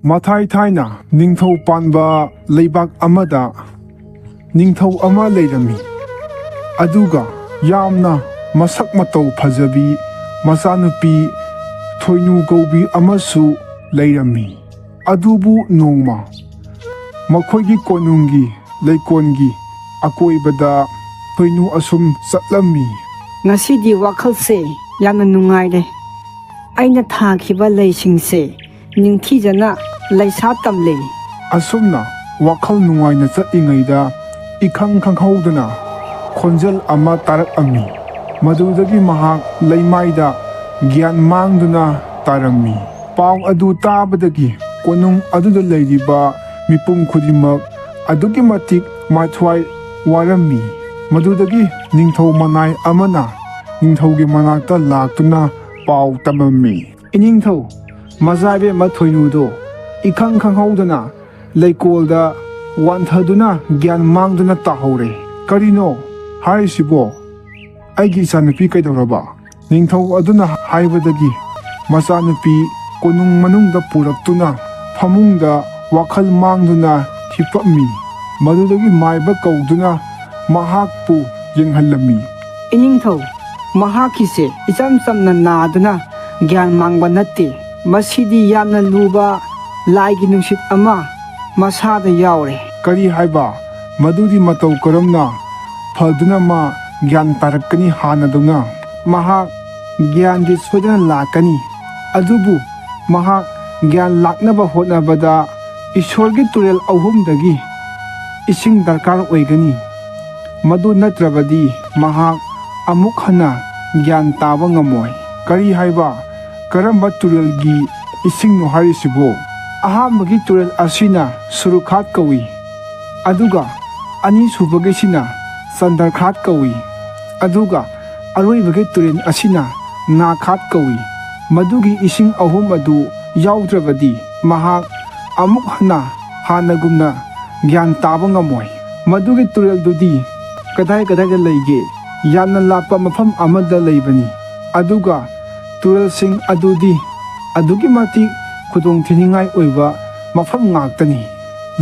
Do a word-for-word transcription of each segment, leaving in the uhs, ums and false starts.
ꯃꯊꯥꯏ ꯊꯥꯏꯅ ꯅꯤꯡꯊꯧ ꯄꯥꯟꯕ ꯂꯩꯕꯥꯛ ꯑꯃꯗ ꯅꯤꯡꯊꯧ ꯑꯃ ꯂꯩꯔꯝꯃꯤ꯫ ꯑꯗꯨꯒ ꯌꯥꯝꯅ ꯃꯁꯛ ꯃꯇꯧ ꯐꯖꯕꯤ ꯃꯆꯥꯅꯨꯄꯤ ꯊꯣꯏꯅꯨ ꯀꯧꯕꯤ ꯑꯃꯁꯨ ꯂꯩꯔꯝꯃꯤ꯫ ꯑꯗꯨꯕꯨ ꯅꯣꯡꯃ ꯃꯈꯣꯏꯒꯤ ꯀꯣꯅꯨꯡꯒꯤ ꯂꯩꯀꯣꯜꯒꯤ ꯑꯀꯣꯏꯕꯗ ꯊꯣꯏꯅꯨ ꯑꯁꯨꯝ ꯆꯠꯂꯝꯃꯤ꯫ ꯉꯁꯤꯗꯤ ꯋꯥꯈꯜꯁꯦ ꯌꯥꯝꯅ ꯅꯨꯡꯉꯥꯏꯔꯦ꯫ ꯑꯩꯅ ꯊꯥꯈꯤꯕ ꯂꯩꯁꯤꯡꯁꯦ ꯅꯤꯡꯊꯤꯖꯅ ꯂꯩꯁꯥ ꯇꯝꯂꯦ꯫ ꯑꯁꯨꯝꯅ ꯋꯥꯈꯜ ꯅꯨꯡꯉꯥꯏꯅ ꯆꯠꯂꯤꯉꯩꯗ ꯏꯈꯪ ꯈꯪꯍꯧꯗꯅ ꯈꯣꯟꯖꯦꯜ ꯑꯃ ꯇꯥꯔꯛꯑꯝꯃꯤ꯫ ꯃꯗꯨꯗꯒꯤ ꯃꯍꯥꯛ ꯂꯩꯃꯥꯏꯗ ꯒ꯭ꯌꯥꯟ ꯃꯥꯡꯗꯨꯅ ꯇꯥꯔꯝꯃꯤ꯫ ꯄꯥꯎ ꯑꯗꯨ ꯇꯥꯕꯗꯒꯤ ꯀꯣꯅꯨꯡ ꯑꯗꯨꯗ ꯂꯩꯔꯤꯕ ꯃꯤꯄꯨꯝ ꯈꯨꯗꯤꯡꯃꯛ ꯑꯗꯨꯛꯀꯤ ꯃꯇꯤꯛ ꯃꯊ꯭ꯋꯥꯏ ꯋꯥꯔꯝꯃꯤ꯫ ꯃꯗꯨꯗꯒꯤ ꯅꯤꯡꯊꯧ ꯃꯅꯥꯏ ꯑꯃꯅ ꯅꯤꯡꯊꯧꯒꯤ ꯃꯅꯥꯛꯇ ꯂꯥꯛꯇꯨꯅ ꯄꯥꯎ ꯇꯝꯃꯝꯃꯤ꯫ "ꯏꯅꯤꯡꯊꯧ, ꯃꯆꯥ ꯏꯕꯦꯝꯃ ꯊꯣꯏꯅꯨꯗꯣ ꯏꯈꯪ ꯈꯪꯍꯧꯗꯅ ꯂꯩꯀꯣꯜꯗ ꯋꯥꯟꯊꯗꯨꯅ ꯒ꯭ꯌꯥꯟ ꯃꯥꯡꯗꯨꯅ ꯇꯥꯍꯧꯔꯦ꯫ ꯀꯔꯤꯅꯣ ꯍꯥꯏꯔꯤꯁꯤꯕꯣ? ꯑꯩꯒꯤ ꯏꯆꯥꯅꯨꯄꯤ ꯀꯩꯗꯧꯔꯕ?" ꯅꯤꯡꯊꯧ ꯑꯗꯨꯅ ꯍꯥꯏꯕꯗꯒꯤ ꯃꯆꯥꯅꯨꯄꯤ ꯀꯣꯅꯨꯡ ꯃꯅꯨꯡꯗ ꯄꯨꯔꯛꯇꯨꯅ ꯐꯃꯨꯡꯗ ꯋꯥꯈꯜ ꯃꯥꯡꯗꯨꯅ ꯍꯤꯞꯄꯝꯃꯤ꯫ ꯃꯗꯨꯗꯒꯤ ꯃꯥꯏꯕ ꯀꯧꯗꯨꯅ ꯃꯍꯥꯛꯄꯨ ꯌꯦꯡꯍꯜꯂꯝꯃꯤ꯫ "ꯏꯅꯤꯡꯊꯧ, ꯃꯍꯥꯛꯀꯤꯁꯦ ꯏꯆꯝ ꯆꯝꯅ ꯅꯥꯗꯨꯅ ꯒ꯭ꯌꯥꯟ ꯃꯥꯡꯕ ꯅꯠꯇꯦ꯫ ꯃꯁꯤꯗꯤ ꯌꯥꯝꯅ ꯂꯨꯕ ꯂꯥꯏꯒꯤ ꯅꯨꯡꯁꯤꯠ ꯑꯃ ꯃꯁꯥꯗ ꯌꯥꯎꯔꯦ꯫" "ꯀꯔꯤ ꯍꯥꯏꯕ? ꯃꯗꯨꯗꯤ ꯃꯇꯧ ꯀꯔꯝꯅ ꯐꯗꯨꯅ ꯃꯥ ꯒ꯭ꯌꯥꯟ ꯇꯥꯔꯛꯀꯅꯤ ꯍꯥꯟꯅꯗꯧꯅ?" "ꯃꯍꯥꯛ ꯒ꯭ꯌꯥꯟꯗꯤ ꯁꯣꯏꯗꯅ ꯂꯥꯛꯀꯅꯤ, ꯑꯗꯨꯕꯨ ꯃꯍꯥꯛ ꯒ꯭ꯌꯥꯟ ꯂꯥꯛꯅꯕ ꯍꯣꯠꯅꯕꯗ ꯏꯁꯣꯔꯒꯤ ꯇꯨꯔꯦꯜ ꯑꯍꯨꯝꯗꯒꯤ ꯏꯁꯤꯡ ꯗꯔꯀꯥꯔ ꯑꯣꯏꯒꯅꯤ꯫ ꯃꯗꯨ ꯅꯠꯇ꯭ꯔꯕꯗꯤ ꯃꯍꯥꯛ ꯑꯃꯨꯛ ꯍꯟꯅ ꯒ꯭ꯌꯥꯟ ꯇꯥꯕ ꯉꯝꯃꯣꯏ꯫" "ꯀꯔꯤ ꯍꯥꯏꯕ? ꯀꯔꯝꯕ ꯇꯨꯔꯦꯜꯒꯤ ꯏꯁꯤꯡꯅꯣ ꯍꯥꯏꯔꯤꯁꯤꯕꯣ?" "ꯑꯍꯥꯟꯕꯒꯤ ꯇꯨꯔꯦꯜ ꯑꯁꯤꯅ ꯁꯨꯔꯨꯈꯥꯠ ꯀꯧꯏ, ꯑꯗꯨꯒ ꯑꯅꯤꯁꯨꯕꯒꯤꯁꯤꯅ ꯆꯟꯗ꯭ꯔꯈꯥꯠ ꯀꯧꯏ, ꯑꯗꯨꯒ ꯑꯔꯣꯏꯕꯒꯤ ꯇꯨꯔꯦꯜ ꯑꯁꯤꯅ ꯅꯥꯈꯥꯠ ꯀꯧꯏ꯫ ꯃꯗꯨꯒꯤ ꯏꯁꯤꯡ ꯑꯍꯨꯝ ꯑꯗꯨ ꯌꯥꯎꯗ꯭ꯔꯕꯗꯤ ꯃꯍꯥꯛ ꯑꯃꯨꯛ ꯍꯟꯅ ꯍꯥꯟꯅꯒꯨꯝꯅ ꯒ꯭ꯌꯥꯟ ꯇꯥꯕ ꯉꯝꯃꯣꯏ꯫ ꯃꯗꯨꯒꯤ ꯇꯨꯔꯦꯜꯗꯨꯗꯤ ꯀꯗꯥꯏ ꯀꯗꯥꯏꯗ ꯂꯩꯒꯦ?" "ꯌꯥꯝꯅ ꯂꯥꯞꯄ ꯃꯐꯝ ꯑꯃꯗ ꯂꯩꯕꯅꯤ, ꯑꯗꯨꯒ ꯇꯨꯔꯦꯜꯁꯤꯡ ꯑꯗꯨꯗꯤ ꯑꯗꯨꯛꯀꯤ ꯃꯇꯤꯛ ꯈꯨꯗꯣꯡꯊꯤꯅꯤꯡꯉꯥꯏ ꯑꯣꯏꯕ ꯃꯐꯝ ꯉꯥꯛꯇꯅꯤ꯫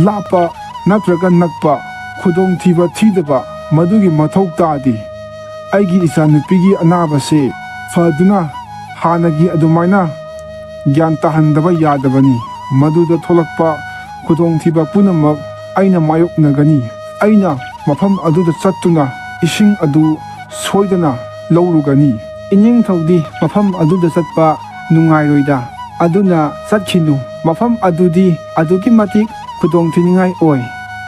ꯂꯥꯞꯄ ꯅꯠꯇ꯭ꯔꯒ ꯅꯛꯄ, ꯈꯨꯗꯣꯡꯊꯤꯕ ꯊꯤꯗꯕ, ꯃꯗꯨꯒꯤ ꯃꯊꯧ ꯇꯥꯗꯦ꯫ ꯑꯩꯒꯤ ꯏꯆꯥꯅꯨꯄꯤꯒꯤ ꯑꯅꯥꯕꯁꯦ ꯐꯗꯨꯅ ꯍꯥꯟꯅꯒꯤ ꯑꯗꯨꯃꯥꯏꯅ ꯒ꯭ꯌꯥꯟ ꯇꯥꯍꯟꯗꯕ ꯌꯥꯗꯕꯅꯤ꯫ ꯃꯗꯨꯗ ꯊꯣꯛꯂꯛꯄ ꯈꯨꯗꯣꯡꯊꯤꯕ ꯄꯨꯝꯅꯃꯛ ꯑꯩꯅ ꯃꯥꯌꯣꯛꯅꯒꯅꯤ꯫ ꯑꯩꯅ ꯃꯐꯝ ꯑꯗꯨꯗ ꯆꯠꯇꯨꯅ ꯏꯁꯤꯡ ꯑꯗꯨ ꯁꯣꯏꯗꯅ ꯂꯧꯔꯨꯒꯅꯤ꯫ ꯏꯅꯤꯡꯊꯧꯗꯤ ꯃꯐꯝ ꯑꯗꯨꯗ ꯆꯠꯄ ꯅꯨꯡꯉꯥꯏꯔꯣꯏꯗ, ꯑꯗꯨꯅ ꯆꯠꯈꯤꯅꯨ꯫ ꯃꯐꯝ ꯑꯗꯨꯗꯤ ꯑꯗꯨꯛꯀꯤ ꯃꯇꯤꯛ ꯈꯨꯗꯣꯡꯊꯤꯅꯤꯡꯉꯥꯏ ꯑꯣꯏ꯫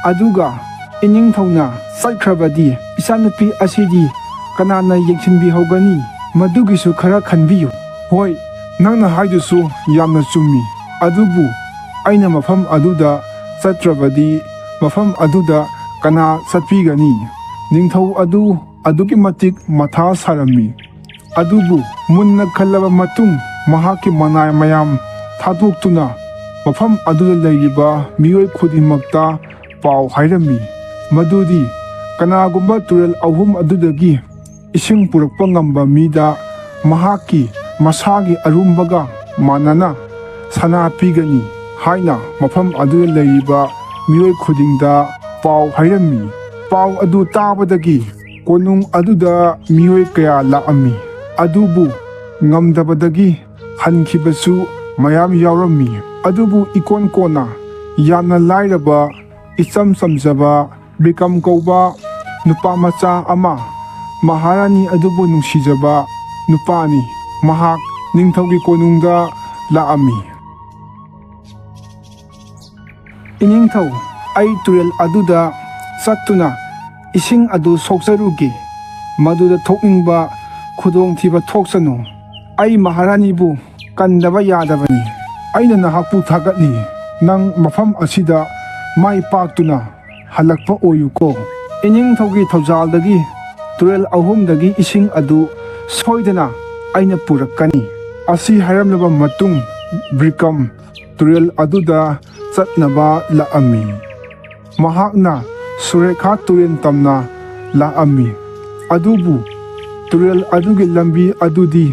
ꯑꯗꯨꯒ ꯏꯅꯤꯡꯊꯧꯅ ꯆꯠꯈ꯭ꯔꯕꯗꯤ ꯏꯆꯥꯅꯨꯄꯤ ꯑꯁꯤꯗꯤ ꯀꯅꯥꯅ ꯌꯦꯡꯁꯤꯟꯕꯤꯍꯧꯒꯅꯤ? ꯃꯗꯨꯒꯤꯁꯨ ꯈꯔ ꯈꯟꯕꯤꯌꯨ꯫ ꯍꯣꯏ, ꯅꯪꯅ ꯍꯥꯏꯗꯨꯁꯨ ꯌꯥꯝꯅ ꯆꯨꯝꯃꯤ꯫ ꯑꯗꯨꯕꯨ ꯑꯩꯅ ꯃꯐꯝ ꯑꯗꯨꯗ ꯆꯠꯇ꯭ꯔꯕꯗꯤ ꯃꯐꯝ ꯑꯗꯨꯗ ꯀꯅꯥ ꯆꯠꯄꯤꯒꯅꯤ? ꯅꯤꯡꯊꯧ ꯑꯗꯨ ꯑꯗꯨꯛꯀꯤ ꯃꯇꯤꯛ ꯃꯊꯥ ꯁꯥꯔꯝꯃꯤ꯫ ꯑꯗꯨꯕꯨ ꯃꯨꯟꯅ ꯈꯜꯂꯕ ꯃꯇꯨꯡ ꯃꯍꯥꯛꯀꯤ ꯃꯅꯥꯏ ꯃꯌꯥꯝ ꯊꯥꯗꯣꯛꯇꯨꯅ ꯃꯐꯝ ꯑꯗꯨꯗ ꯂꯩꯔꯤꯕ ꯃꯤꯑꯣꯏ ꯈꯨꯗꯤꯡꯃꯛꯇ ꯄꯥꯎ ꯍꯥꯏꯔꯝꯃꯤ꯫ ꯃꯗꯨꯗꯤ ꯀꯅꯥꯒꯨꯝꯕ ꯇꯨꯔꯦꯜ ꯑꯍꯨꯝ ꯑꯗꯨꯗꯒꯤ ꯏꯁꯤꯡ ꯄꯨꯔꯛꯄ ꯉꯝꯕ ꯃꯤꯗ ꯃꯍꯥꯛꯀꯤ ꯃꯁꯥꯒꯤ ꯑꯔꯨꯝꯕꯒ ꯃꯥꯟꯅꯅ ꯁꯅꯥ ꯄꯤꯒꯅꯤ ꯍꯥꯏꯅ ꯃꯐꯝ ꯑꯗꯨꯗ ꯂꯩꯔꯤꯕ ꯃꯤꯑꯣꯏ ꯈꯨꯗꯤꯡꯗ ꯄꯥꯎ ꯍꯥꯏꯔꯝꯃꯤ꯫ ꯄꯥꯎ ꯑꯗꯨ ꯇꯥꯕꯗꯒꯤ ꯀꯣꯅꯨꯡ ꯑꯗꯨꯗ ꯃꯤꯑꯣꯏ ꯀꯌꯥ ꯂꯥꯛꯑꯝꯃꯤ꯫ ꯑꯗꯨꯕꯨ ꯉꯝꯗꯕꯗꯒꯤ ꯍꯟꯈꯤꯕꯁꯨ ꯃꯌꯥꯝ ꯌꯥꯎꯔꯝꯃꯤ꯫ ꯑꯗꯨꯕꯨ ꯏꯀꯣꯟ ꯀꯣꯟꯅ ꯌꯥꯝꯅ ꯂꯥꯏꯔꯕ, ꯏꯆꯝ ꯆꯝꯖꯕ ꯕꯤꯀꯝ ꯀꯧꯕ ꯅꯨꯄꯥ ꯃꯆꯥ ꯑꯃ, ꯃꯍꯥꯔꯥꯅꯤ ꯑꯗꯨꯕꯨ ꯅꯨꯡꯁꯤꯖꯕ ꯅꯨꯄꯥꯅꯤ꯫ ꯃꯍꯥꯛ ꯅꯤꯡꯊꯧꯒꯤ ꯀꯣꯅꯨꯡꯗ ꯂꯥꯛꯑꯝꯃꯤ꯫ "ꯏꯅꯤꯡꯊꯧ, ꯑꯩ ꯇꯨꯔꯦꯜ ꯑꯗꯨꯗ ꯆꯠꯇꯨꯅ ꯏꯁꯤꯡ ꯑꯗꯨ ꯁꯣꯛꯆꯔꯨꯒꯦ꯫ ꯃꯗꯨꯗ ꯊꯣꯛꯅꯤꯡꯕ ꯈꯨꯗꯣꯡꯊꯤꯕ ꯊꯣꯛꯁꯅꯨ꯫ ꯑꯩ ꯃꯍꯥꯔꯥꯅꯤꯕꯨ ꯀꯟꯗꯕ ꯌꯥꯗꯕꯅꯤ꯫ ꯑꯩꯅ ꯅꯍꯥꯛꯄꯨ ꯊꯥꯒꯠꯂꯤ꯫ ꯅꯪ ꯃꯐꯝ ꯑꯁꯤꯗ ꯃꯥꯏ ꯄꯥꯛꯇꯨꯅ ꯍꯜꯂꯛꯄ ꯑꯣꯏꯌꯨꯀꯣ꯫ ꯏꯅꯤꯡꯊꯧꯒꯤ ꯊꯧꯖꯥꯜꯗꯒꯤ ꯇꯨꯔꯦꯜ ꯑꯍꯨꯝꯗꯒꯤ ꯏꯁꯤꯡ ꯑꯗꯨ ꯁꯣꯏꯗꯅ ꯑꯩꯅ ꯄꯨꯔꯛꯀꯅꯤ꯫" ꯑꯁꯤ ꯍꯥꯏꯔꯝꯂꯕ ꯃꯇꯨꯡ ꯕ꯭ꯔꯤꯀꯝ ꯇꯨꯔꯦꯜ ꯑꯗꯨꯗ ꯆꯠꯅꯕ ꯂꯥꯛꯑꯝꯃꯤ꯫ ꯃꯍꯥꯛꯅ ꯁꯨꯔꯦꯈꯥ ꯇꯨꯔꯦꯜ ꯇꯝꯅ ꯂꯥꯛꯑꯝꯃꯤ꯫ ꯑꯗꯨꯕꯨ ꯇꯨꯔꯦꯜ ꯑꯗꯨꯒꯤ ꯂꯝꯕꯤ ꯑꯗꯨꯗꯤ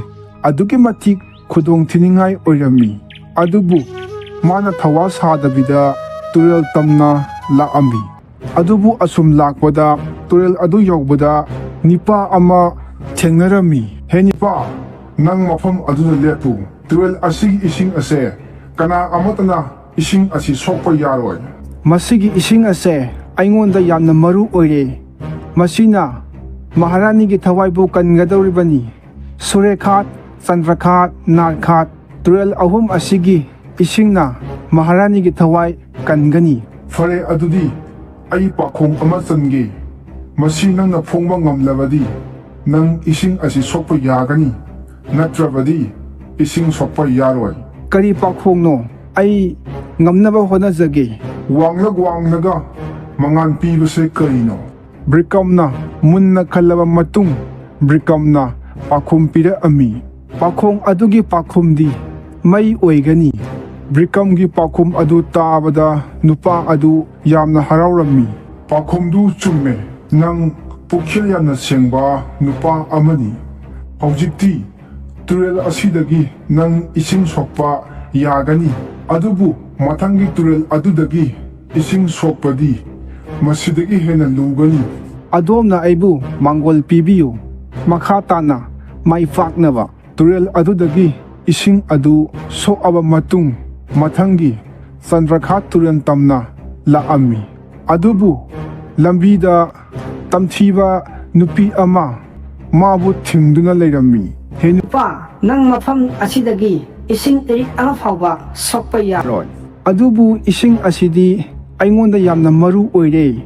ꯑꯗꯨꯛꯀꯤ ꯃꯇꯤꯛ ꯈꯨꯗꯣꯡ ꯊꯤꯅꯤꯡꯉꯥꯏ ꯑꯣꯏꯔꯝꯃꯤ꯫ ꯑꯗꯨꯕꯨ ꯃꯥꯅ ꯊꯋꯥ ꯁꯥꯗꯕꯤꯗ ꯇꯨꯔꯦꯜ ꯇꯝꯅ ꯂꯥꯛꯑꯝꯃꯤ꯫ ꯑꯗꯨꯕꯨ ꯑꯁꯨꯝ ꯂꯥꯛꯄꯗ ꯇꯨꯔꯦꯜ ꯑꯗꯨ ꯌꯧꯕꯗ ꯅꯤꯄꯥ ꯑꯃ ꯊꯦꯡꯅꯔꯝꯃꯤ꯫ "ꯍꯦ ꯅꯤꯄꯥ, ꯅꯪ ꯃꯐꯝ ꯑꯗꯨꯗ ꯂꯦꯞꯄꯨ꯫ ꯇꯨꯔꯦꯜ ꯑꯁꯤꯒꯤ ꯏꯁꯤꯡ ꯑꯁꯦ ꯀꯅꯥ ꯑꯃꯠꯇꯅ ꯏꯁꯤꯡ ꯑꯁꯤ ꯁꯣꯛꯄ ꯌꯥꯔꯣꯏ꯫ ꯃꯁꯤꯒꯤ ꯏꯁꯤꯡ ꯑꯁꯦ ꯑꯩꯉꯣꯟꯗ ꯌꯥꯝꯅ ꯃꯔꯨ ꯑꯣꯏꯔꯦ꯫ ꯃꯁꯤꯅ ꯃꯍꯥꯔꯥꯅꯤꯒꯤ ꯊꯋꯥꯏꯕꯨ ꯀꯟꯒꯗꯧꯔꯤꯕꯅꯤ꯫ ꯁꯨꯔꯦꯈꯥꯠ, ꯆꯟꯗ꯭ꯔꯈꯥꯠ, ꯅꯥꯔꯈꯥꯠ, ꯇꯨꯔꯦꯜ ꯑꯍꯨꯝ ꯑꯁꯤꯒꯤ ꯏꯁꯤꯡꯅ ꯃꯍꯥꯔꯥꯅꯤꯒꯤ ꯊꯋꯥꯏ ꯀꯟꯒꯅꯤ꯫" "ꯐꯔꯦ, ꯑꯗꯨꯗꯤ ꯑꯩ ꯄꯥꯈꯣꯡ ꯑꯃ ꯆꯟꯒꯦ꯫ ꯃꯁꯤ ꯅꯪꯅ ꯐꯣꯡꯕ ꯉꯝꯂꯕꯗꯤ ꯅꯪ ꯏꯁꯤꯡ ꯑꯁꯤ ꯁꯣꯛꯄ ꯌꯥꯒꯅꯤ, ꯅꯠꯇ꯭ꯔꯕꯗꯤ ꯏꯁꯤꯡ ꯁꯣꯛꯄ ꯌꯥꯔꯣꯏ꯫" "ꯀꯔꯤ ꯄꯥꯈꯣꯡꯅꯣ? ꯑꯩ ꯉꯝꯅꯕ ꯍꯣꯠꯅꯖꯒꯦ꯫" ꯋꯥꯡꯂꯛ ꯋꯥꯡꯂꯒ ꯃꯉꯥꯜ ꯄꯤꯕꯁꯦ ꯀꯔꯤꯅꯣ? ꯕ꯭ꯔꯤꯀꯝꯅ ꯃꯨꯟꯅ ꯈꯜꯂꯕ ꯃꯇꯨꯡ, ꯕ꯭ꯔꯤꯀꯝꯅ ꯄꯥꯈꯨꯝ ꯄꯤꯔꯛꯑꯝꯃꯤ꯫ ꯄꯥꯈꯣꯡ ꯑꯗꯨꯒꯤ ꯄꯥꯈꯨꯝꯗꯤ ꯃꯩ ꯑꯣꯏꯒꯅꯤ꯫ ꯕ꯭ꯔꯤꯀꯝꯒꯤ ꯄꯥꯈꯨꯝ ꯑꯗꯨ ꯇꯥꯕꯗ ꯅꯨꯄꯥ ꯑꯗꯨ ꯌꯥꯝꯅ ꯍꯔꯥꯎꯔꯝꯃꯤ꯫ "ꯄꯥꯈꯨꯝꯗꯨ ꯆꯨꯝꯃꯦ꯫ ꯅꯪ ꯄꯨꯛꯆꯦꯜ ꯌꯥꯝꯅ ꯁꯦꯡꯕ ꯅꯨꯄꯥ ꯑꯃꯅꯤ꯫ ꯍꯧꯖꯤꯛꯇꯤ ꯇꯨꯔꯦꯜ ꯑꯁꯤꯗꯒꯤ ꯅꯪ ꯏꯁꯤꯡ ꯁꯣꯛꯄ ꯌꯥꯒꯅꯤ꯫ ꯑꯗꯨꯕꯨ ꯃꯊꯪꯒꯤ ꯇꯨꯔꯦꯜ ꯑꯗꯨꯗꯒꯤ ꯏꯁꯤꯡ ꯁꯣꯛꯄꯗꯤ ꯃꯁꯤꯗꯒꯤ ꯍꯦꯟꯅ ꯂꯨꯒꯅꯤ꯫" "ꯑꯗꯣꯝꯅ ꯑꯩꯕꯨ ꯃꯥꯡꯒꯣꯜ ꯄꯤꯕꯤꯌꯨ, ꯃꯈꯥ ꯇꯥꯅ ꯃꯥꯏ ꯄꯥꯛꯅꯕ꯫" ꯇꯨꯔꯦꯜ ꯑꯗꯨꯗꯒꯤ ꯏꯁꯤꯡ ꯑꯗꯨ ꯁꯣꯛꯑꯕ ꯃꯇꯨꯡ, ꯃꯊꯪꯒꯤ ꯆꯟꯗ꯭ꯔꯈꯥꯠ ꯇꯨꯔꯦꯜ ꯇꯝꯅ ꯂꯥꯛꯑꯝꯃꯤ꯫ ꯑꯗꯨꯕꯨ ꯂꯝꯕꯤꯗ ꯇꯝꯊꯤꯕ ꯅꯨꯄꯤ ꯑꯃ ꯃꯥꯕꯨ ꯊꯤꯡꯗꯨꯅ ꯂꯩꯔꯝꯃꯤ꯫ "ꯍꯦ ꯅꯨꯄꯥ, ꯅꯪ ꯃꯐꯝ ꯑꯁꯤꯗꯒꯤ ꯏꯁꯤꯡ ꯏꯔꯤꯛ ꯑꯃ ꯐꯥꯎꯕ ꯁꯣꯛꯄ ꯌꯥꯔꯣꯏ꯫ ꯑꯗꯨꯕꯨ ꯏꯁꯤꯡ ꯑꯁꯤꯗꯤ ꯑꯩꯉꯣꯟꯗ ꯌꯥꯝꯅ ꯃꯔꯨ ꯑꯣꯏꯔꯦ꯫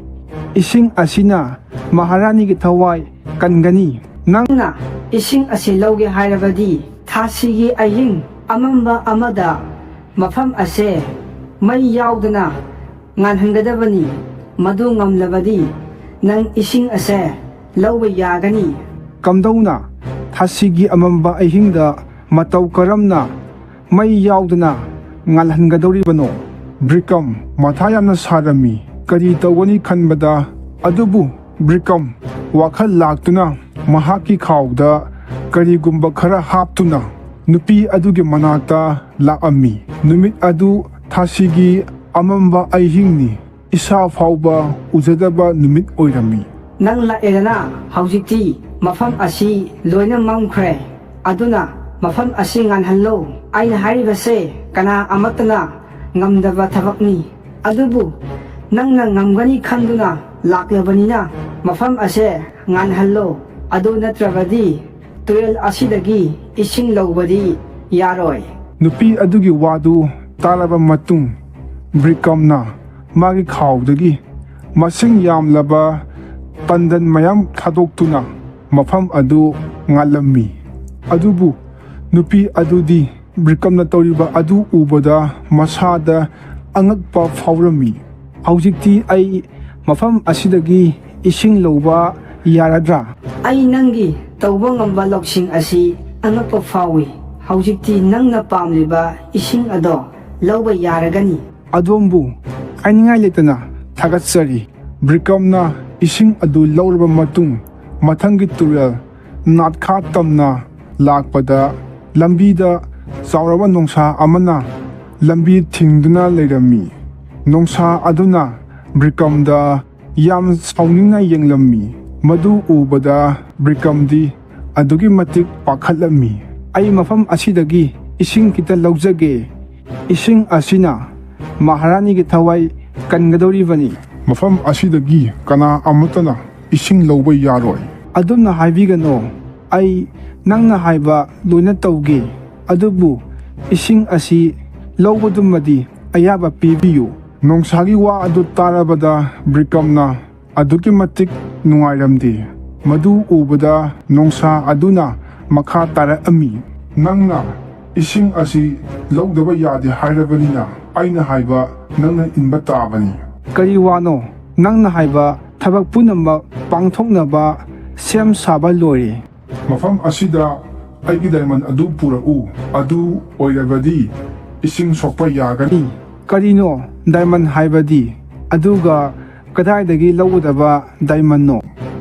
ꯏꯁꯤꯡ ꯑꯁꯤꯅ ꯃꯍꯥꯔꯥꯅꯤꯒꯤ ꯊꯋꯥꯏ ꯀꯟꯒꯅꯤ꯫ ꯅꯪꯅ ꯏꯁꯤꯡ ꯑꯁꯤ ꯂꯧꯒꯦ ꯍꯥꯏꯔꯕꯗꯤ ꯊꯥꯁꯤꯒꯤ ꯑꯍꯤꯡ ꯑꯃꯝꯕ ꯑꯃꯗ ꯃꯐꯝ ꯑꯁꯦ ꯃꯩ ꯌꯥꯎꯗꯅ ꯉꯥꯟꯍꯟꯒꯗꯕꯅꯤ꯫ ꯃꯗꯨ ꯉꯝꯂꯕꯗꯤ ꯅꯪ ꯏꯁꯤꯡ ꯑꯁꯦ ꯂꯧꯕ ꯌꯥꯒꯅꯤ꯫" "ꯀꯝꯗꯧꯅ ꯊꯥꯁꯤꯒꯤ ꯑꯃꯝꯕ ꯑꯍꯤꯡꯗ ꯃꯇꯧ ꯀꯔꯝꯅ ꯃꯩ ꯌꯥꯎꯗꯅ ꯉꯥꯜꯍꯟꯒꯗꯧꯔꯤꯕꯅꯣ?" ꯕ꯭ꯔꯤꯀꯝ ꯃꯊꯥ ꯌꯥꯝꯅ ꯁꯥꯔꯝꯃꯤ꯫ ꯀꯔꯤ ꯇꯧꯒꯅꯤ ꯈꯟꯕꯗ, ꯑꯗꯨꯕꯨ ꯕ꯭ꯔꯤꯀꯝ ꯋꯥꯈꯜ ꯂꯥꯛꯇꯨꯅ ꯃꯍꯥꯛꯀꯤ ꯈꯥꯎꯗ ꯀꯔꯤꯒꯨꯝꯕ ꯈꯔ ꯍꯥꯞꯇꯨꯅ ꯅꯨꯄꯤ ꯑꯗꯨꯒꯤ ꯃꯅꯥꯛꯇ ꯂꯥꯛꯂꯝꯃꯤ꯫ ꯅꯨꯃꯤꯠ ꯑꯗꯨ ꯊꯥꯁꯤꯒꯤ ꯑꯃꯝꯕ ꯑꯍꯤꯡꯅꯤ꯫ ꯏꯁꯥ ꯐꯥꯎꯕ ꯎꯖꯗꯕ ꯅꯨꯃꯤꯠ ꯑꯣꯏꯔꯝꯃꯤ꯫ "ꯅꯪ ꯂꯥꯛꯑꯦꯗꯅ, ꯍꯧꯖꯤꯛꯇꯤ ꯃꯐꯝ ꯑꯁꯤ ꯂꯣꯏꯅ ꯃꯝꯈ꯭ꯔꯦ꯫ ꯑꯗꯨꯅ ꯃꯐꯝ ꯑꯁꯤ ꯉꯥꯟꯍꯜꯂꯣ꯫ ꯑꯩꯅ ꯍꯥꯏꯔꯤꯕꯁꯦ ꯀꯅꯥ ꯑꯃꯠꯇꯅ ꯉꯝꯗꯕ ꯊꯕꯛꯅꯤ꯫ ꯑꯗꯨꯕꯨ ꯅꯪꯅ ꯉꯝꯒꯅꯤ ꯈꯟꯗꯨꯅ ꯂꯥꯛꯂꯕꯅꯤꯅ ꯃꯐꯝ ꯑꯁꯦ ꯉꯥꯟꯍꯜꯂꯣ꯫ ꯑꯗꯨ ꯅꯠꯇ꯭ꯔꯕꯗꯤ ꯇꯨꯔꯦꯜ ꯑꯁꯤꯗꯒꯤ ꯏꯁꯤꯡ ꯂꯧꯕꯗꯤ ꯌꯥꯔꯣꯏ"꯫ ꯅꯨꯄꯤ ꯑꯗꯨꯒꯤ ꯋꯥꯗꯨ ꯇꯥꯔꯕ ꯃꯇꯨꯡ, ꯕ꯭ꯔꯤꯀꯝꯅ ꯃꯥꯒꯤ ꯈꯥꯎꯗꯒꯤ ꯃꯁꯤꯡ ꯌꯥꯝꯂꯕ ꯄꯟꯗꯟ ꯃꯌꯥꯝ ꯊꯥꯗꯣꯛꯇꯨꯅ ꯃꯐꯝ ꯑꯗꯨ ꯉꯥꯜꯂꯝꯃꯤ꯫ ꯑꯗꯨꯕꯨ ꯅꯨꯄꯤ ꯑꯗꯨꯗꯤ ꯕ꯭ꯔꯤꯀꯝꯅ ꯇꯧꯔꯤꯕ ꯑꯗꯨ ꯎꯕꯗ ꯃꯁꯥꯗ ꯑꯉꯛꯄ ꯐꯥꯎꯔꯝꯃꯤ꯫ "ꯍꯧꯖꯤꯛꯇꯤ ꯑꯩ ꯃꯐꯝ ꯑꯁꯤꯗꯒꯤ ꯏꯁꯤꯡ ꯂꯧꯕ ꯌꯥꯔꯗ꯭ꯔꯥ?" "ꯑꯩ ꯅꯪꯒꯤ ꯇꯧꯕ ꯉꯝꯕ ꯂꯧꯁꯤꯡ ꯑꯁꯤ ꯑꯉꯛꯄ ꯐꯥꯎꯏ꯫ ꯍꯧꯖꯤꯛꯇꯤ ꯅꯪꯅ ꯄꯥꯝꯂꯤꯕ ꯏꯁꯤꯡ ꯑꯗꯣ ꯂꯧꯕ ꯌꯥꯔꯒꯅꯤ"꯫ "ꯑꯗꯣꯝꯕꯨ ꯍꯥꯏꯅꯤꯡꯉꯥꯏ ꯂꯩꯇꯅ ꯊꯥꯒꯠꯆꯔꯤ"꯫ ꯕ꯭ꯔꯤꯀꯝꯅ ꯏꯁꯤꯡ ꯑꯗꯨ ꯂꯧꯔꯕ ꯃꯇꯨꯡ, ꯃꯊꯪꯒꯤ ꯇꯨꯔꯦꯜ ꯅꯥꯠꯈꯥ ꯇꯝꯅ ꯂꯥꯛꯄꯗ, ꯂꯝꯕꯤꯗ ꯆꯥꯎꯔꯕ ꯅꯣꯡꯁꯥ ꯑꯃꯅ ꯂꯝꯕꯤ ꯊꯤꯡꯗꯨꯅ ꯂꯩꯔꯝꯃꯤ꯫ ꯅꯣꯡꯁꯥ ꯑꯗꯨꯅ ꯕ꯭ꯔꯤꯀꯝꯗ ꯌꯥꯝ ꯁꯥꯎꯅꯤꯡꯅ ꯌꯦꯡꯂꯝꯃꯤ꯫ ꯃꯗꯨ ꯎꯕꯗ ꯕ꯭ꯔꯤꯀꯝꯗꯤ ꯑꯗꯨꯛꯀꯤ ꯃꯇꯤꯛ ꯄꯥꯈꯠꯂꯝꯃꯤ꯫ "ꯑꯩ ꯃꯐꯝ ꯑꯁꯤꯗꯒꯤ ꯏꯁꯤꯡ ꯈꯤꯇ ꯂꯧꯖꯒꯦ꯫ ꯏꯁꯤꯡ ꯑꯁꯤꯅ ꯃꯍꯥꯔꯥꯅꯤꯒꯤ ꯊꯋꯥꯏ ꯀꯟꯒꯗꯧꯔꯤꯕꯅꯤ꯫ ꯃꯐꯝ ꯑꯁꯤꯗꯒꯤ ꯀꯅꯥ ꯑꯃꯠꯇꯅ ꯏꯁꯤꯡ ꯂꯧꯕ ꯌꯥꯔꯣꯏ"꯫ "ꯑꯗꯨꯝꯅ ꯍꯥꯏꯕꯤꯒꯅꯨ꯫ ꯑꯩ ꯅꯪꯅ ꯍꯥꯏꯕ ꯂꯣꯏꯅ ꯇꯧꯒꯦ꯫ ꯑꯗꯨꯕꯨ ꯏꯁꯤꯡ ꯑꯁꯤ ꯂꯧꯕꯗꯨꯃꯗꯤ ꯑꯌꯥꯕ ꯄꯤꯕꯤꯌꯨ"꯫ ꯅꯣꯡꯁꯥꯒꯤ ꯋꯥ ꯑꯗꯨ ꯇꯥꯔꯕꯗ ꯕ꯭ꯔꯤꯀꯝꯅ ꯑꯗꯨꯛꯀꯤ ꯃꯇꯤꯛ ꯅꯨꯡꯉꯥꯏꯔꯝꯗꯦ꯫ ꯃꯗꯨ ꯎꯕꯗ ꯅꯣꯡꯁꯥ ꯑꯗꯨꯅ ꯃꯈꯥ ꯇꯥꯔꯛꯑꯝꯃꯤ, "ꯅꯪꯅ ꯏꯁꯤꯡ ꯑꯁꯤ ꯂꯧꯗꯕ ꯌꯥꯗꯦ ꯍꯥꯏꯔꯕꯅꯤꯅ, ꯑꯩꯅ ꯍꯥꯏꯕ ꯅꯪꯅ ꯏꯟꯕ ꯇꯥꯕꯅꯤ"꯫ "ꯀꯔꯤ ꯋꯥꯅꯣ? ꯅꯪꯅ ꯍꯥꯏꯕ ꯊꯕꯛ ꯄꯨꯝꯅꯃꯛ ꯄꯥꯡꯊꯣꯛꯅꯕ ꯁꯦꯝ ꯁꯥꯕ ꯂꯣꯏꯔꯦ"꯫ "ꯃꯐꯝ ꯑꯁꯤꯗ ꯑꯩꯒꯤ ꯗꯥꯏꯃꯟ ꯑꯗꯨ ꯄꯨꯔꯛꯎ꯫ ꯑꯗꯨ ꯑꯣꯏꯔꯕꯗꯤ ꯏꯁꯤꯡ ꯁꯣꯛꯄ ꯌꯥꯒꯅꯤ"꯫ "ꯀꯔꯤꯅꯣ ꯗꯥꯏꯃꯟ ꯍꯥꯏꯕꯗꯤ? ꯑꯗꯨꯒ ꯀꯗꯥꯏꯗꯒꯤ ꯂꯧꯒꯗꯕ ꯗꯥꯏꯃꯟꯅꯣ?"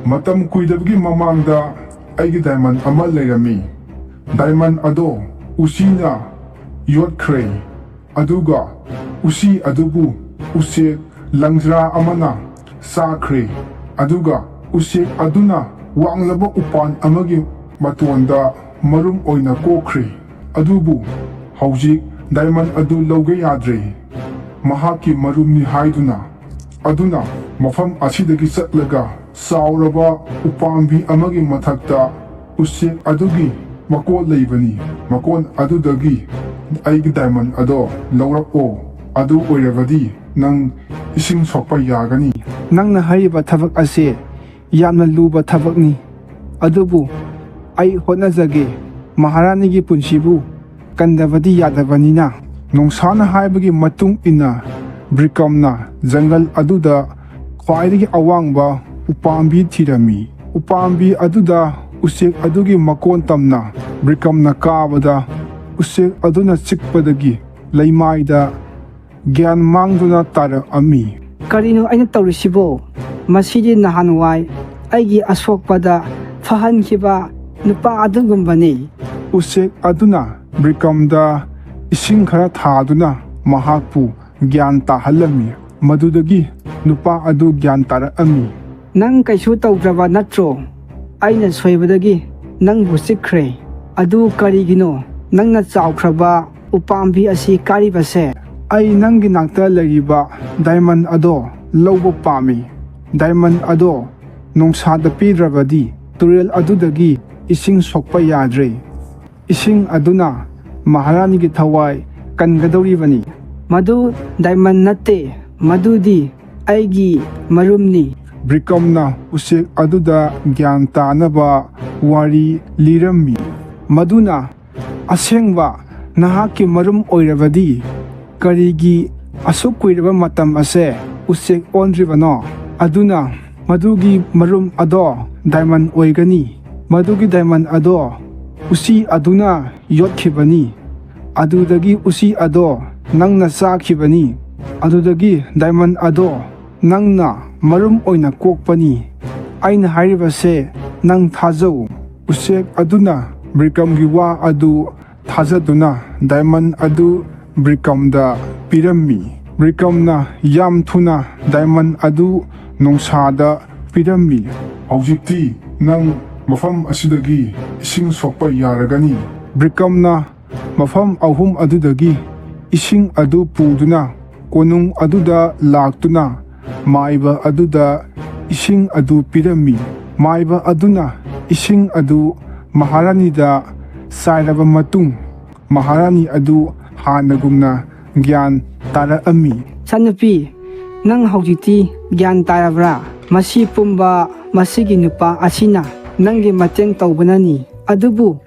"ꯃꯇꯝ ꯀꯨꯏꯗꯕꯒꯤ ꯃꯃꯥꯡꯗ ꯑꯩꯒꯤ ꯗꯥꯏꯃꯟ ꯑꯃ ꯂꯩꯔꯝꯃꯤ꯫ ꯗꯥꯏꯃꯟ ꯑꯗꯣ ꯎꯆꯤꯅ ꯌꯣꯠꯈ꯭ꯔꯦ, ꯑꯗꯨꯒ ꯎꯆꯤ ꯑꯗꯨꯕꯨ ꯎꯆꯦꯛ ꯂꯪꯖ꯭ꯔꯥ ꯑꯃꯅ ꯆꯥꯈ꯭ꯔꯦ꯫ ꯑꯗꯨꯒ ꯎꯆꯦꯛ ꯑꯗꯨꯅ ꯋꯥꯡꯂꯕ ꯎꯄꯥꯟ ꯑꯃꯒꯤ ꯃꯇꯣꯟꯗ ꯃꯔꯨꯝ ꯑꯣꯏꯅ ꯀꯣꯛꯈ꯭ꯔꯦ꯫ ꯑꯗꯨꯕꯨ ꯍꯧꯖꯤꯛ ꯗꯥꯏꯃꯟ ꯑꯗꯨ ꯂꯧꯒꯦ ꯌꯥꯗ꯭ꯔꯦ꯫ ꯃꯍꯥꯛꯀꯤ ꯃꯔꯨꯝꯅꯤ ꯍꯥꯏꯗꯨꯅ꯫ ꯑꯗꯨꯅ ꯃꯐꯝ ꯑꯁꯤꯗꯒꯤ ꯆꯠꯂꯒ ꯆꯥꯎꯔꯕ ꯎꯄꯥꯝꯕꯤ ꯑꯃꯒꯤ ꯃꯊꯛꯇ ꯎꯆꯦꯛ ꯑꯗꯨꯒꯤ ꯃꯀꯣꯟ ꯂꯩꯕꯅꯤ꯫ ꯃꯀꯣꯟ ꯑꯗꯨꯗꯒꯤ ꯑꯩꯒꯤ ꯗꯥꯏꯃꯟ ꯑꯗꯣ ꯂꯧꯔꯛꯑꯣ꯫ ꯑꯗꯨ ꯑꯣꯏꯔꯕꯗꯤ ꯅꯪ ꯏꯁꯤꯡ ꯁꯣꯛꯄ ꯌꯥꯒꯅꯤ꯫ ꯅꯪꯅ ꯍꯥꯏꯔꯤꯕ ꯊꯕꯛ ꯑꯁꯤ ꯌꯥꯝꯅ ꯂꯨꯕ ꯊꯕꯛꯅꯤ, ꯑꯗꯨꯕꯨ ꯑꯩ ꯍꯣꯠꯅꯖꯒꯦ꯫ ꯃꯍꯥꯔꯥꯅꯤꯒꯤ ꯄꯨꯟꯁꯤꯕꯨ ꯀꯟꯗꯕꯗꯤ ꯌꯥꯗꯕꯅꯤꯅ꯫ ꯅꯣꯡꯁꯥꯅ ꯍꯥꯏꯕꯒꯤ ꯃꯇꯨꯡ ꯏꯟꯅ ꯕ꯭ꯔꯤꯀꯝꯅ ꯖꯪꯒꯜ ꯑꯗꯨꯗ ꯈ꯭ꯋꯥꯏꯗꯒꯤ ꯑꯋꯥꯡꯕ ꯎꯄꯥꯝꯕꯤ ꯊꯤꯔꯝꯃꯤ꯫ ꯎꯄꯥꯝꯕꯤ ꯑꯗꯨꯗ ꯎꯆꯦꯛ ꯑꯗꯨꯒꯤ ꯃꯀꯣꯟ ꯇꯝꯅ ꯕ꯭ꯔꯤꯀꯝꯅ ꯀꯥꯕꯗ, ꯎꯆꯦꯛ ꯑꯗꯨꯅ ꯆꯤꯛꯄꯗꯒꯤ ꯂꯩꯃꯥꯏꯗ ꯒ꯭ꯌꯥꯟ ꯃꯥꯡꯗꯨꯅ ꯇꯥꯔꯛꯑꯝꯃꯤ꯫ ꯀꯔꯤꯅꯣ ꯑꯩꯅ ꯇꯧꯔꯤꯁꯤꯕꯣ? ꯃꯁꯤꯗꯤ ꯅꯍꯥꯟꯋꯥꯏ ꯑꯩꯒꯤ ꯑꯁꯣꯛꯄꯗ ꯐꯍꯟꯈꯤꯕ ꯅꯨꯄꯥ ꯑꯗꯨꯒꯨꯝꯕꯅꯤ꯫ ꯎꯆꯦꯛ ꯑꯗꯨꯅ ꯕ꯭ꯔꯤꯀꯝꯗ ꯏꯁꯤꯡ ꯈꯔ ꯊꯥꯗꯨꯅ ꯃꯍꯥꯛꯄꯨ ꯒ꯭ꯌꯥꯟ ꯇꯥꯍꯜꯂꯝꯃꯤ꯫ ꯃꯗꯨꯗꯒꯤ ꯅꯨꯄꯥ ꯑꯗꯨ ꯒ꯭ꯌꯥꯟ ꯇꯥꯔꯛꯑꯝꯃꯤ꯫ ꯅꯪ ꯀꯩꯁꯨ ꯇꯧꯗ꯭ꯔꯕ ꯅꯠꯇ꯭ꯔꯣ? ꯑꯩꯅ ꯁꯣꯏꯕꯗꯒꯤ ꯅꯪꯕꯨ ꯆꯤꯛꯈ꯭ꯔꯦ꯫ ꯑꯗꯨ ꯀꯔꯤꯒꯤꯅꯣ ꯅꯪꯅ ꯆꯥꯎꯈ꯭ꯔꯕ ꯎꯄꯥꯝꯕꯤ ꯑꯁꯤ ꯀꯥꯔꯤꯕꯁꯦ? ꯑꯩ ꯅꯪꯒꯤ ꯅꯥꯛꯇ ꯂꯩꯔꯤꯕ ꯗꯥꯏꯃꯟ ꯑꯗꯣ ꯂꯧꯕ ꯄꯥꯝꯃꯤ꯫ ꯗꯥꯏꯃꯟ ꯑꯗꯣ ꯅꯣꯡꯁꯥꯗ ꯄꯤꯗ꯭ꯔꯕꯗꯤ ꯇꯨꯔꯦꯜ ꯑꯗꯨꯗꯒꯤ ꯏꯁꯤꯡ ꯁꯣꯛꯄ ꯌꯥꯗ꯭ꯔꯦ꯫ ꯏꯁꯤꯡ ꯑꯗꯨꯅ ꯃꯍꯥꯔꯥꯅꯤꯒꯤ ꯊꯋꯥꯏ ꯀꯟꯒꯗꯧꯔꯤꯕꯅꯤ꯫ ꯃꯗꯨ ꯗꯥꯏꯃꯟ ꯅꯠꯇꯦ, ꯃꯗꯨꯗꯤ ꯑꯩꯒꯤ ꯃꯔꯨꯝꯅꯤ꯫ ꯕ꯭ꯔꯤꯀꯝꯅ ꯎꯆꯦꯛ ꯑꯗꯨꯗ ꯒ꯭ꯌꯥꯟ ꯇꯥꯅꯕ ꯋꯥꯔꯤ ꯂꯤꯔꯝꯃꯤ꯫ ꯃꯗꯨꯅ ꯑꯁꯦꯡꯕ ꯅꯍꯥꯛꯀꯤ ꯃꯔꯨꯝ ꯑꯣꯏꯔꯕꯗꯤ ꯀꯔꯤꯒꯤ ꯑꯁꯨꯛ ꯀꯨꯏꯔꯕ ꯃꯇꯝ ꯑꯁꯦ ꯎꯆꯦꯛ ꯑꯣꯟꯗ꯭ꯔꯤꯕꯅꯣ? ꯑꯗꯨꯅ ꯃꯗꯨꯒꯤ ꯃꯔꯨꯝ ꯑꯗꯣ ꯗꯥꯏꯃꯟ ꯑꯣꯏꯒꯅꯤ꯫ ꯃꯗꯨꯒꯤ ꯗꯥꯏꯃꯟ ꯑꯗꯣ ꯎꯆꯤ ꯑꯗꯨꯅ ꯌꯣꯠꯈꯤꯕꯅꯤ꯫ ꯑꯗꯨꯗꯒꯤ ꯎꯆꯤ ꯑꯗꯣ ꯅꯪꯅ ꯆꯥꯈꯤꯕꯅꯤ꯫ ꯑꯗꯨꯗꯒꯤ ꯗꯥꯏꯃꯟ ꯑꯗꯣ ꯅꯪꯅ ꯃꯔꯨꯝ ꯑꯣꯏꯅ ꯀꯣꯛꯄꯅꯤ꯫ ꯑꯩꯅ ꯍꯥꯏꯔꯤꯕꯁꯦ ꯅꯪ ꯊꯥꯖꯧ꯫ ꯎꯆꯦꯛ ꯑꯗꯨꯅ ꯕ꯭ꯔꯤꯀꯝꯒꯤ ꯋꯥ ꯑꯗꯨ ꯊꯥꯖꯗꯨꯅ ꯗꯥꯏꯃꯟ ꯑꯗꯨ ꯕ꯭ꯔꯤꯀꯝꯗ ꯄꯤꯔꯝꯃꯤ꯫ ꯕ꯭ꯔꯤꯀꯝꯅ ꯌꯥꯝ ꯊꯨꯅ ꯗꯥꯏꯃꯟ ꯑꯗꯨ ꯅꯣꯡꯁꯥꯗ ꯄꯤꯔꯝꯃꯤ꯫ "ꯍꯧꯖꯤꯛꯇꯤ ꯅꯪ ꯃꯐꯝ ꯑꯁꯤꯗꯒꯤ ꯏꯁꯤꯡ ꯁꯣꯛꯄ ꯌꯥꯔꯒꯅꯤ꯫" ꯕ꯭ꯔꯤꯀꯝꯅ ꯃꯐꯝ ꯑꯍꯨꯝ ꯑꯗꯨꯗꯒꯤ ꯏꯁꯤꯡ ꯑꯗꯨ ꯄꯨꯗꯨꯅ ꯀꯣꯅꯨꯡ ꯑꯗꯨꯗ ꯂꯥꯛꯇꯨꯅ ꯃꯥꯏꯕ ꯑꯗꯨꯗ ꯏꯁꯤꯡ ꯑꯗꯨ ꯄꯤꯔꯝꯃꯤ꯫ ꯃꯥꯏꯕ ꯑꯗꯨꯅ ꯏꯁꯤꯡ ꯑꯗꯨ ꯃꯍꯥꯔꯥꯅꯤꯗ ꯆꯥꯏꯔꯕ ꯃꯇꯨꯡ, ꯃꯍꯥꯔꯥꯅꯤ ꯑꯗꯨ ꯍꯥꯟꯅꯒꯨꯝꯅ ꯒ꯭ꯌꯥꯟ ꯇꯥꯔꯛꯑꯝꯃꯤ꯫ "ꯏꯆꯥꯅꯨꯄꯤ, ꯅꯪ ꯍꯧꯖꯤꯛꯇꯤ ꯒ꯭ꯌꯥꯟ ꯇꯥꯔꯕ꯭ꯔꯥ? ꯃꯁꯤ ꯄꯨꯝꯕ ꯃꯁꯤꯒꯤ ꯅꯨꯄꯥ ꯑꯁꯤꯅ ꯅꯪꯒꯤ ꯃꯇꯦꯡ ꯇꯧꯕꯅꯅꯤ꯫ ꯑꯗꯨꯕꯨ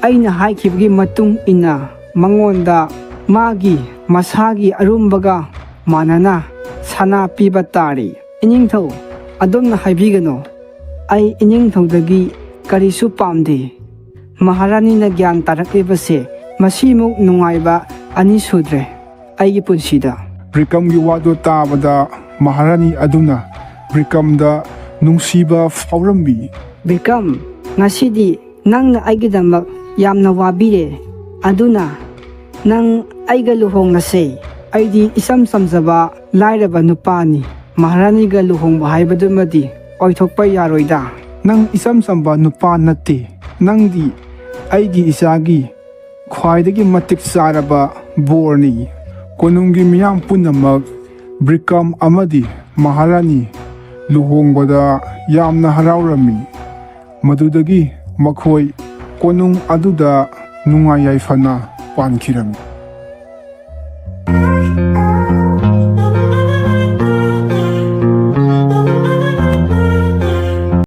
ꯑꯩꯅ ꯍꯥꯏꯈꯤꯕꯒꯤ ꯃꯇꯨꯡ ꯏꯟꯅ ꯃꯉꯣꯟꯗ ꯃꯥꯒꯤ ꯃꯁꯥꯒꯤ ꯑꯔꯨꯝꯕꯒ ꯃꯥꯟꯅꯅ ꯁꯅꯥ ꯄꯤꯕ ꯇꯥꯔꯦ꯫" "ꯏꯅꯤꯡꯊꯧ, ꯑꯗꯣꯝꯅ ꯍꯥꯏꯕꯤꯒꯅꯨ꯫ ꯑꯩ ꯏꯅꯤꯡꯊꯧꯗꯒꯤ ꯀꯔꯤꯁꯨ ꯄꯥꯝꯗꯦ꯫ ꯃꯍꯥꯔꯥꯅꯤꯅ ꯒ꯭ꯌꯥꯟ ꯇꯥꯔꯛꯂꯤꯕꯁꯦ ꯃꯁꯤꯃꯨꯛ ꯅꯨꯡꯉꯥꯏꯕ ꯑꯅꯤ ꯁꯨꯗ꯭ꯔꯦ ꯑꯩꯒꯤ ꯄꯨꯟꯁꯤꯗ꯫" ꯕ꯭ꯔꯤꯀꯝꯒꯤ ꯋꯥꯗꯨ ꯇꯥꯕꯗ ꯃꯍꯥꯔꯥꯅꯤ ꯑꯗꯨꯅ ꯕ꯭ꯔꯤꯀꯝꯗ ꯅꯨꯡꯁꯤꯕ ꯐꯥꯎꯔꯝꯃꯤ꯫ "ꯕ꯭ꯔꯤꯀꯝ, ꯉꯁꯤꯗꯤ ꯅꯪꯅ ꯑꯩꯒꯤꯗꯃꯛ ꯌꯥꯝꯅ ꯋꯥꯕꯤꯔꯦ꯫ ꯑꯗꯨꯅ ꯅꯪ ꯑꯩꯒ ꯂꯨꯍꯣꯡꯂꯁꯦ꯫ ꯑꯩꯗꯤ ꯏꯆꯝ ꯆꯝꯖꯕ ꯂꯥꯏꯔꯕ ꯅꯨꯄꯥꯅꯤ꯫ ꯃꯍꯥꯔꯥꯅꯤꯒ ꯂꯨꯍꯣꯡꯕ ꯍꯥꯏꯕꯗꯨꯃꯗꯤ ꯑꯣꯏꯊꯣꯛꯄ ꯌꯥꯔꯣꯏꯗ꯫" "ꯅꯪ ꯏꯆꯝ ꯆꯝꯕ ꯅꯨꯄꯥ ꯅꯠꯇꯦ꯫ ꯅꯪꯗꯤ ꯑꯩꯒꯤ ꯏꯆꯥꯒꯤ ꯈ꯭ꯋꯥꯏꯗꯒꯤ ꯃꯇꯤꯛ ꯆꯥꯔꯕ ꯕꯣꯔꯅꯤ꯫" ꯀꯣꯅꯨꯡꯒꯤ ꯃꯤꯌꯥꯝ ꯄꯨꯝꯅꯃꯛ ꯕ꯭ꯔꯤꯀꯝ ꯑꯃꯗꯤ ꯃꯍꯥꯔꯥꯅꯤ ꯂꯨꯍꯣꯡꯕꯗ ꯌꯥꯝꯅ ꯍꯔꯥꯎꯔꯝꯃꯤ꯫ ꯃꯗꯨꯗꯒꯤ ꯃꯈꯣꯏ ꯀꯣꯅꯨꯡ ꯑꯗꯨꯗ ꯅꯨꯡꯉꯥꯏ ꯌꯥꯏꯐꯅ ꯄꯥꯟꯈꯤꯔꯝꯃꯤ꯫